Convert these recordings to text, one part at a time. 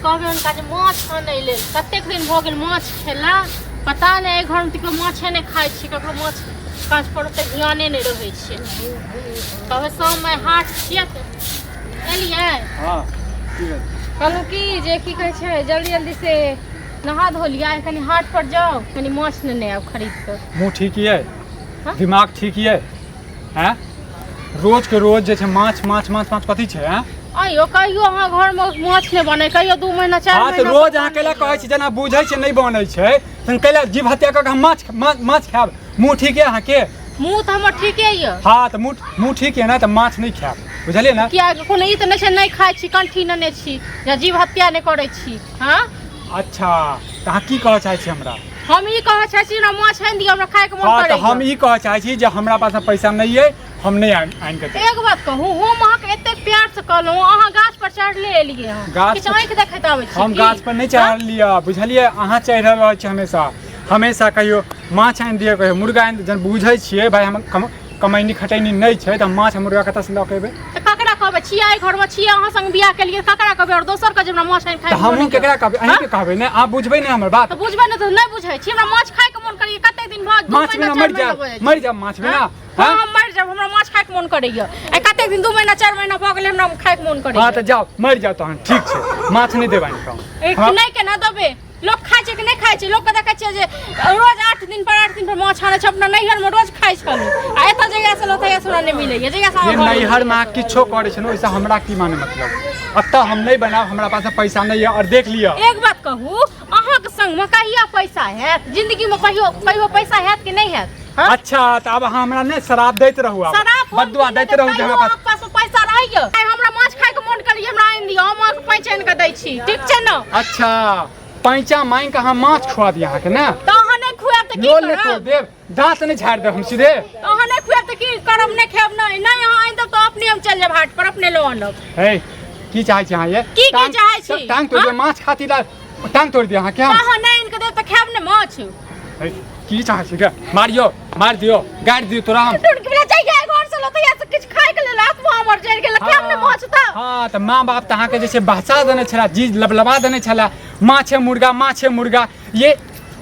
कहबै हुनका जे माछ आनै लेल। कतेक दिन भऽ गेल माछ खेला, पता नहि। एहि घरमे तऽ केओ माछे नहि खाइ छै, ककरो माछ काज पर ओतेक ध्याने नहि रहै छै। कहबै शाममे हाट छियै तऽ एलियै। हँ, की भेल? कहलहुँ की जे की कहै छै, जल्दी जल्दी से नहा धो लिअ, आइ कनि हाट पर जाउ, कनि माछ नेने आउ खरीद कऽ। मुँह ठीक यऽ? हाँ? दिमाग ठीक यऽ? हैं, रोज के रोज जे छै माछ माछ माछ माछ, कथी छै? हैं? अइयो कहियो अहाँ घरमे माछ नहि बनै, कहियो 2 महीना 4 हँ, तऽ महीना रोज पर अहाँ कैला बनैए। कहै छी, जेना बुझै छै नहि बनै छै, तहन कैला जीव हत्या कऽ के हम माछ माछ माछ खायब? मुँह ठीक यऽ अहाँके? मुँह तऽ हमर ठीके यऽ। हँ, तऽ मुँह मुँह ठीक यऽ ने, तऽ माछ नहि खायब, बुझलियै ने? किया, कोनो ई तऽ नहि छै नहि खाइ छी, कंठी नेने छी या जीव हत्या नहि करै छी? हँ। अच्छा, तऽ अहाँ की कहऽ चाहै छी हमरा? हम ई कहऽ चाहै छी हमरा माछ आनि दिअ, हमरा खायके मन हँ, तऽ करैए। हम ई कहऽ चाहै छी जे हमरा पास पैसा नहि अइ, हम नहि आनि आनि कऽ देब। एक बात कहू, हम अहाँके एते प्यार से कहलहुँ, अहाँ गाछ पर चढ़ले एलियै हँ। गाछ किछु पर- आँखि देखैत आबै छी हम की? गाछ पर नहि चढ़लियै, बुझलियै? अहाँ चढ़ि रहल छी हमेशा हमेशा, कहियो माछ आनि दिअ, कहियो मुर्गा आनि दिअ। जहन बुझै छियै भाय, हम कमैनी खटैनी नहि छै, तऽ हम माछ आ मुर्गा कतऽसँ लऽ कऽ एबै? तऽ ककरा कहबै? छियै एहि घरमे छियै, अहाँ संग बियाह केलियै, ककरा कहबै? आओर दोसर के जे हमरा माछ आनि तऽ खायके मोन हमहूँ होइए। केकरा कहबै? अहीँके कहबै ने? अहाँ बुझबै ने हमर बात? तऽ बुझबै ने तऽ नहि बुझै छी? हमरा माछ खायके मोन करैए, कतेक दिन भऽ 2 माछ महीना बिना 4 मरि महीना जायब? भऽ जाइ छै। मरि जायब माछ बिना? हँ, हम मरि जायब, हमरा माछ खायके मोन करैए। आइ कतेक दिन, 2 महीना 4 महीना भऽ गेलै, हमरा खायके मोन करैए। हँ, तऽ जाउ, मरि जाउ तहन। ठीक छै, माछ नहि देब आनि कऽ हम। ए, नहि, केना देबै? लोक खाइ छै कि नहि खाइ छै? लोकके देखै छियै जे रोज 8 दिन पर 8 दिन पर माछ आनै छै। अपना नैहरमे रोज खाइ छलहुँ आ एतऽ जहिया से तहिया से हमरा नहि मिलैए, जहिया से ये अहाँ घरमे नैहरमे अहाँ किछो करै छै ने, ओहिसँ हमरा की माने मतलब? एतऽ हम नहि बनायब, हमरा पास पैसा नहि यऽ, आओर देख लिअ। एक बात कहू, अहाँके संगमे कहिया पैसा हैत? जिंदगीमे कहियो कहियो पैसा हैत कि नहि हैत? हाँ? अच्छा, तऽ आब अहाँ हमरा नहि शराब दैत रहू, आब शराब हम बदुआ पी दैत लेबै, रहू जे तैयो हमरा पास अहाँके पास पैसा रहैए। आइ हमरा माछ खायके मोन करैए, हमरा आनि दिअ, हम अहाँके पैंच आनि कऽ दै छी, ठीक छै ने? अच्छा, पैंचा मांगि कऽ अहाँ माछ खुआ दिअ अहाँके ने? तऽ अहाँ नहि खुआएब तऽ की लोल नहि तोड़ करब? देब, दाँत नहि झाड़ि देब हम सीधे? तऽ अहाँ नहि खुआएब तऽ की करब? नहि खायब? नहि नहि, अहाँ आनि देब तऽ अपने हम चलि जायब हाट पर, अपने लऽ आनब। हे, की चाहै छी अहाँ ये? की टांग- चाहै छी? टांग तोड़ि दिअ हाँ? माछ खातिर टांग तोड़ि दिअ अहाँके तऽ हम? अहाँ नहि आनि कऽ देब तऽ खायब ने माछ? हे, की चाहै छी गे? मारियो, मारि दियौ, गाड़ि दियौ तोरा हम। टुनकी वाला जाइए घर से लतैया से किछु खाय के लेल, आत्मा हमर जरि गेल, खायब ने माछ तऽ? हँ, तऽ माँ बाप तऽ अहाँके जे छै बहसा देने छला, जी लबलबा देने छला, माछे मुर्गा, माछे मुर्गा। ये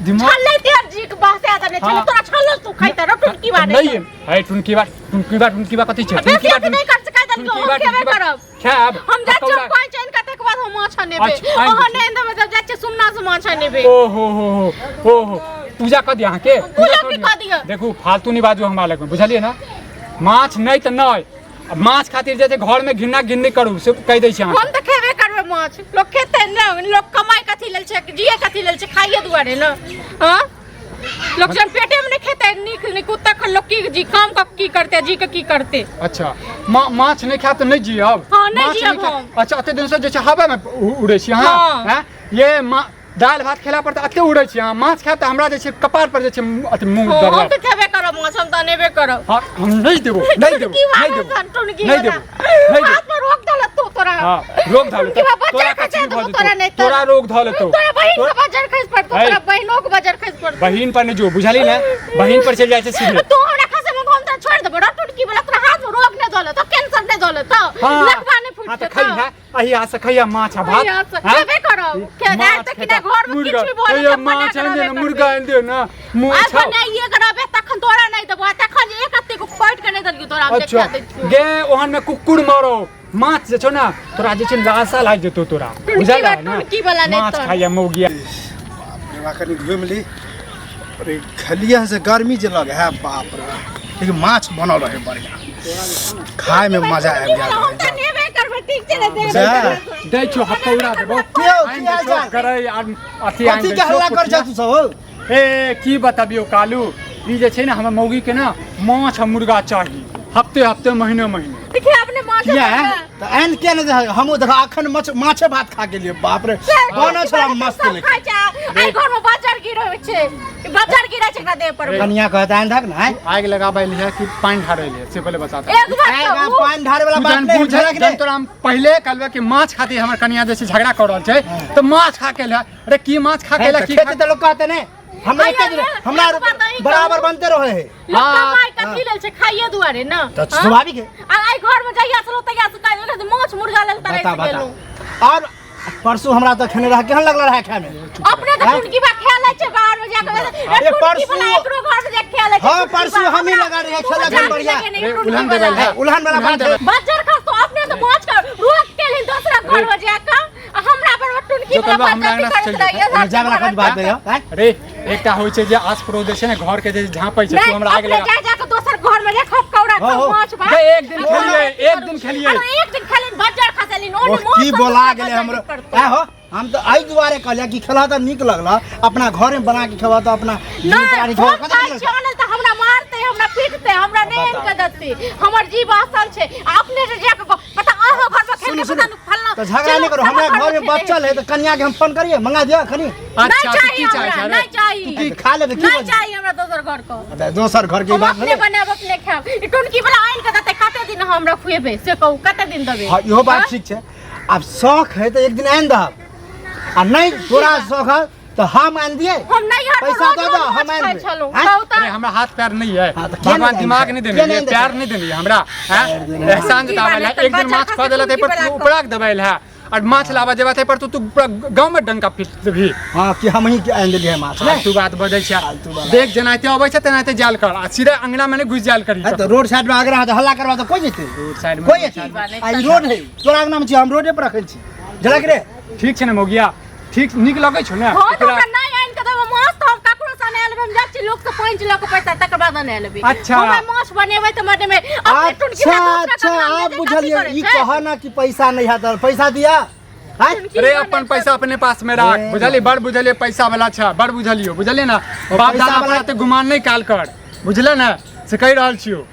दिमाग छलै तेर जी के बहसा देने छलै। हाँ। तोरा छलल, तू खाइते रह टुनकी बा। नहीं है, टुनकी बा, टुनकी बा, टुनकी बा कथी छै? बेसी टुनकी बा। अथी नहि कर सकै देलको, टुनकी हम बा, खेबे टुनकी बा। करब। खायब। हम जाइ छियै पकौड़ा। पाँच आनि कऽ, तकर बाद हम माछ अनेबै। अच्छा, आनि अहाँ दै छी। नहि आनि देबै तऽ जाइ छियै सुमना से माछ अनेबै। ओ हो हो हो हो हो, पूजा कऽ दिअ अहाँके? पूजा की कऽ दिअ? देखू, फालतू नहि बाजू हमरा लगमे, बुझलियै ने? माछ नहि तऽ नहि। आ माछ खातिर जे छै घरमे घिन्ना घिन्नी करू, से कहि दै छी अहाँके। हम तऽ खेबे करबै माछ। लोक खेतै ने? लोक कमाइ कथी लेल छै, जिए कथी लेल छै? खाइए दुआरे ने। हँ, लोक जहन पेटे में नहीं खेते नीक निकुत, तखन लोक की जी काम कऽ की करते, जी के की करते? अच्छा, माछ नहि खायब तऽ नहि जियब? हाँ, नहि माछ जियब खायब। हम। अच्छा, एते दिनसँ जे छै हवामे उड़ै छी अहाँ? हाँ। हैं? ये दालि भात खेला पर तऽ एते उड़ै छी अहाँ, माछ खायब तऽ हमरा जे छै कपार पर जे छै अथी मुँह हाँ, हम दरब। तऽ खेबे करब माछ, हम तऽ अनेबे करब। हाँ, हम नहि देबो, नहि देबो, की नहि बात देबो, है, टुनकी नहि वाला? देबो, नहि देबो। हाथ में रोक धऽ लेतौ तोरा। हाँ, रोग धऽ टुनकी लेतौ। बा, बच्चा तोरा खसा कचरी देबौ भऽ तोरा जेतौ। नहि तऽ। तोरा रोग धऽ लेतौ। तोरा बहिन के बजर खसि पड़तौ। है। तोरा बहिनो के बजर खसि पड़तौ। बहिन पर नहि जो, बुझली ने? बहिन पर चलि जाइ छै सीधे। तू हमरा खसे में, हम तोरा छोड़ि देबो रे टुनकी वाला? तोरा हाथ में रोग नहि धऽ लेतौ, कैंसर नहि धऽ लेतौ, लकवा नहि हाँ, फुटतौ? तऽ खइहा, एहि हाथ से खइहा माछ आ भात। एहि हाथ से हाँ? खेबे करब। माछ तऽ कि खेता, घर में मुर्गा। किछु भी भऽ हे, जेतै, माछ बना आनि के दे ने, रहबे मुर्गा करबै। आनि दे ने, मुँह आइ छौ। बनाइए के रहबे, तखन तोरा नहि देबो। आ तखन जे एक अत्ते को खोटि के नहि देलियौ तोरा, हम अच्छा देखा दै छियौ। गे, ओहन में कुकुर मरो। माछ जे छौ ने, तोरा जे छै लाशा लागि जेतौ तोरा, बुझल है ने? टुनकी वाला नहि माछ तोरा। खाइया मौगिया। बाप रे बा, कनि घुमि ली। अरे, खेलियै हँ से गर्मी जे लगे है, बाप रे। लेकिन माछ बनल रहे बढ़िआँ, खायमे मजा आबि गेल। हम तऽ रहे नेबे करबै, ठीक छै ने? देबै। बुझा। दै छौ हथौड़ा देबो। के हौ, आनि की दै हाल छौ चाल? गरइ आर अथी आनि कथी दै के छौ हल्ला कर पोठिया। छै तू सब हौ? हे, की बतबियौ कालू, ई जे छै ने हमर मौगी के ने माछ आ मुर्गा चाही, हफ्ते हफ्ते, महीने महीने। देखिए अपने माछ किया? तऽ एहन किया नहि देखै? हमहूँ देख अखन माछ माछे भात खा गेलियै। बाप रे, बनल छला मस्त। सब लेकिन खाइ छै। एहि घर में बजर गिरै छै, बजर गिरै छै एकरा देह पर। कनिया कहत आनि धक ने। आगि लगाबै लिहे कि पानि ढारै लिहे, से पहिले बता दे। एक बात आइ कहू, पानि ढारे वाला तू बात जहन नहि बुझ झगड़ा के जहन नहि। तोरा हम पहिले कहलबै कि माछ खातिर हमर कनिया जे छै झगड़ा कऽ रहल छै, तऽ माछ खा के ले। अरे, की माछ खा के ले, की खेते खा तऽ लोक कहते ने हमरा आइ एके दिन आइ हमरा एक बात अहीं बराबर कहू। बनते रहे है। लोक हाँ, कमाइ कथी लेल छै? खाइए दुआरे ने? तऽ हाँ? स्वाभाविक है। आ एहि घर में जहिया से तहिया से खाइ, माछ मुर्गा लेल तरसि बता बता गेलहुँ। और परसू हमरा तऽ खेने रहा, केहन लगल रहा खाय में? अपने तऽ टुनकी बा खेलै छै बाहर में जाके। अरे परसू- वाला एकरो घर में जाके खेलै छै। हाँ, परसू हमही लगा रहे खेलक हन बढ़िया। अरे, उलहन देबै लए। उलहन वाला बात है। बज्जर खस तो अपने तो माछ का रोक के लिए दूसरा घर में जाके आ हमरा पर टुनकी जो वाला कलवा हमरा बज्जर अंगना से करैत चलि रहिए। ओहिमे जाय वाला कोन बात है? आँय? अरे एकटा होइ छै जे आस पड़ोस जे छै ने घर के जे झाँपै छै, तू नहीं, हमरा आगि अपने लगा। जा जा के दोसर घर में रखब कौड़ा हो, हो। खाओ माछ भात। गे, एक दिन खेलिए, एक दिन खेलिए। अरे एक दिन खेलिन बज्जर खसेलिन ओ ओने की बोला गेलै हमरो। आँय हो, हम तऽ एहि दुआरे कहलियै कि खेलह तऽ नीक लगल, अपना घरे में बना के खेबह तऽ अपना दुनू नहीं, प्राणी हम खेबह, कतेक खाइ नीक छियै आनल तऽ हमरा मारतै, हमरा पिटतै, हमरा नहि आनि कऽ देतै। हमर जीव असल छै। आ अपने जे जाके पता अहाँ घर पर खेल सुनू के सुनू पता नहि फल्लाँ तऽ झगड़ा नहि करू, हमरा घर में बचल है तऽ कनिया के हम फोन करिए मंगा दिअ खनी। नहीं अच्छा, तू चाहिए की चाहै हमरा, छै रे? नहीं चाहिए। की खा लेबै की? नहीं बजै? चाहिए हमरा दोसर घर के। अबे, दोसर घर के हम बात अपने भेलै। बनायब, अपने खायब। ई टुनकी वाला आनि कऽ देतै, कते दिन अहाँ हमरा खुएबै से कहू, कते दिन देबै? हाँ, इहो बात हाँ? ठीक छै। आब शौक है तऽ एक दिन आनि दहक, आ नहि तोरा शौक है तऽ हम आनि दियै। हम नहीं हर पैसा रोज दऽ रोज दऽ, हम माछ आनि खाइ देबै। छलहुँ। आँय? कहू तऽ। अरे हमरा हाथ पैर नहीं है, हाँ, तऽ किया भगवान नहि दिमाग आनि नहीं देतै? देने किया है, नहि प्यार देतै? नहीं देने है हमरा, हैं? देने है। एहसान जताबै है, एक दिन माछ खुआ देला तै पर तू उपराग देबै है, और माछ लाबऽ जेबा तै पर तू तू पूरा गाँव में डंका पीट देबही। हाँ, कि हम ही के आनि देलियै माछ नहि? फालतू बात बजै छै। फालतू बात। देख, जेनाहिते अबै छै तेनाहिते जाल कर, आ सीधे अंगना में नहि घुसि जायल करी। है तऽ रोड साइड में अगर अहाँ तऽ हल्ला करबा तऽ कोइ जेतै? रोड साइड में कोइ जेतै? आ ई रोड है, तोरा अंगना में छी, हम रोडे पर रखल छी, झलक रे। ठीक छै ने मौगिया? ठीक नीक लगै छौ ने? हाँ, तऽ ओकरा हमरा नहि आनि कऽ देबै माछ तऽ हम ककरो सँ नहि लेबै। हम जाइ छी लोक सँ पैंच लऽ कऽ पैसा, तकर बाद नहि लेबै। अच्छा। हमरा माछ बनेबै तऽ बनेबै अपने टुनकी अच्छा वाला दोसरा अच्छा ककरा आब देतै, कथी बुझलियै करै ई छै? कह ना कि पैसा नहीं है तऽ पैसा दिया आँय? टुनकी अरे वाला अपन पैसा अपने पास में राख, ए, बुझलियै? बड़ बुझलियै, पैसा वाला छै, बड़ बुझलियो, बुझलियै ने? बाप पैसा दादा वाला- पर एते गुमान नहि काल कर, बुझले ने? से कहि रहल छियौ।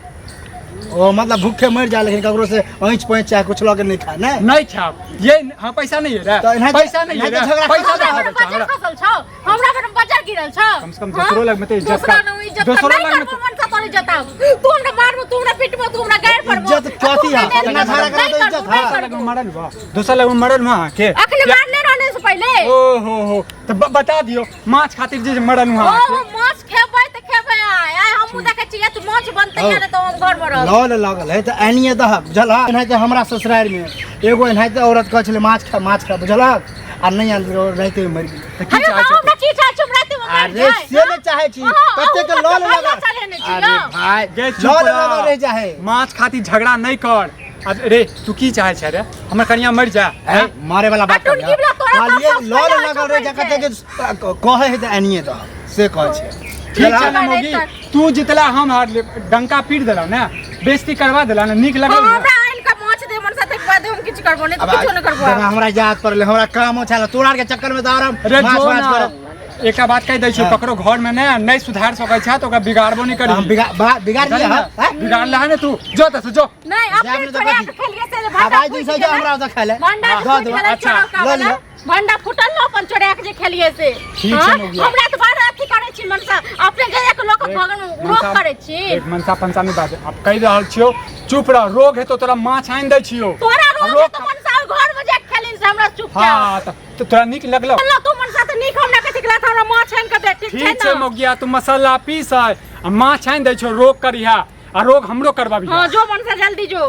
ओ मतलब भूखे मरि जाए लेकिन ककरो से ऐंच पैंच चाहे कुछ लऽ के नहीं खाए, नहीं? नहि खायब ये, हाँ, पैसा नहीं है रे, तऽ एनाहिते- पैसा नहीं है एनाहिते रे, झगड़ा पैसा करबै। दे हमरा छै बजर हमरा। खसल छौ, हमरा पर बजर गिरल छौ। कम से कम हाँ? दोसरो लगमे तऽ इज्जत दोसरा कर। लग इज्जत दोसरो कर, नहीं लगमे करबो मन से तोर इज्जत आब। तू हमरा मारबो, तू हमरा पिटबो, तू हमरा गारि पड़बो। इज्जत कथी है? इतना झगड़ा करा तो इज्जत है। दोसर लगमे मरल हुआ, दोसर लगमे मरल हुआ के अखने मारने रहने से पहिले। ओ हो हो, तऽ बता दियौ, माछ खातिर जे मरल हुआ ओ अहाँके। माछ खेबै तऽ खेबै आइ, आइ हमहूँ देखै छियै तू माछ बनतै या नहि तऽ हम घरमे रहब। लौल लागल है तऽ आनिए दहक, बुझलहक? एनाहिते हमरा ससुरारिमे एगो एनाहिते औरत कहै छलै माछ खा, माछ खा, बुझलहक? आ नहि आनल, रातिमे मरि गेलै। तऽ की अरे चाहै हमरा छै? की चाहै छी, हम रातिमे मरि अरे जाय? से नहि चाहै छी, हाँ, कतेक अहूँ लौल तऽ लागल। भल्ला चढ़ेने छी, अरे यौ। भाय, गे, चुप लौल रह। लागल रहि जाइ है। माछ खातिर झगड़ा नहि कर। अरे तू की चाहै छै रे, हमर कनिया मरि जाय? हैं? मारे वाला बात आ टुनकी वाला तोरा कहलियै बाप लौल सबसँ लागल रहि जाइ, पहिले कतेक कहै है तऽ आनिए दहक, से कहै छै। ठीक छै ने नहि मौगी, तऽ- तू जितला हम हारले, डंका पीट देलहुँ ने, बेइज्जती करवा देला ने, नीक लगल हाँ, ने? हमरा आनि कऽ माछ दे मन से, तकर बाद हम किछु करबो नहि तऽ अब किछो नहि करबो। देखा, हमरा याद पड़लै, हमरा काम छल तोरा आरके चक्कर में तऽ आराम अरे माछ जो माछ ना, करब। एकटा बात कहि दै छियौ, हाँ। ककरो घर में ने नहि सुधार सकै छै तऽ ओकरा बिगाड़बो नहि करी। हम बिगाड़ बुझलियै लिअ ने? हैं? बिगाड़ला है ने तू, जो तऽ जो। नहीं जायब अपने नहि तऽ छोड़ा कथी? के खेलिए से आब भंडा आइ दिन फूटि से गेलै। हमरा ओतऽ खाय ले। भंडा दऽ फूटि देबै। गेलै अच्छा, चोरौका लऽ वाला। लिअ। भंडा फूटल न अपन चोरा के जे खेलिए से। ठीक छै हाँ? मौगिया। हमरा तऽ बड़ अथी करै छी मनसा, अपने जे एक लोक भगन रोक करै छी। एक मनसा पंसा नहि बाज, आब कहि रहल छियौ, चुप रह। रोग हेतौ तोरा माछ आनि दै छियौ। तोरा रोग रोक- तो मनसा ओहि घर में जाके खेलिन से हमरा चुपचाप। हाँ, तऽ तोरा नीक लगलौ? चलो तू मनसा तऽ नीक हमरा कथी के हमरा माछ आनि के दे, ठीक छै ठीक छै ने? मौगिया, तू मसाला पीस आ माछ आनि दै छियौ, रोग करिहा आ रोग हमरो करबाबी। हाँ, जो मनसा, जल्दी जो।